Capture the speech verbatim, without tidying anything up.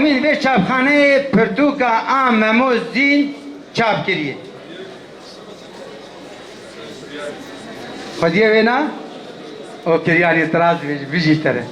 Vê çapxaneyê pirtûka a Memo Zîn çap kiriye. Xwediyê wê na? O kiryanî tiraz bijî te re.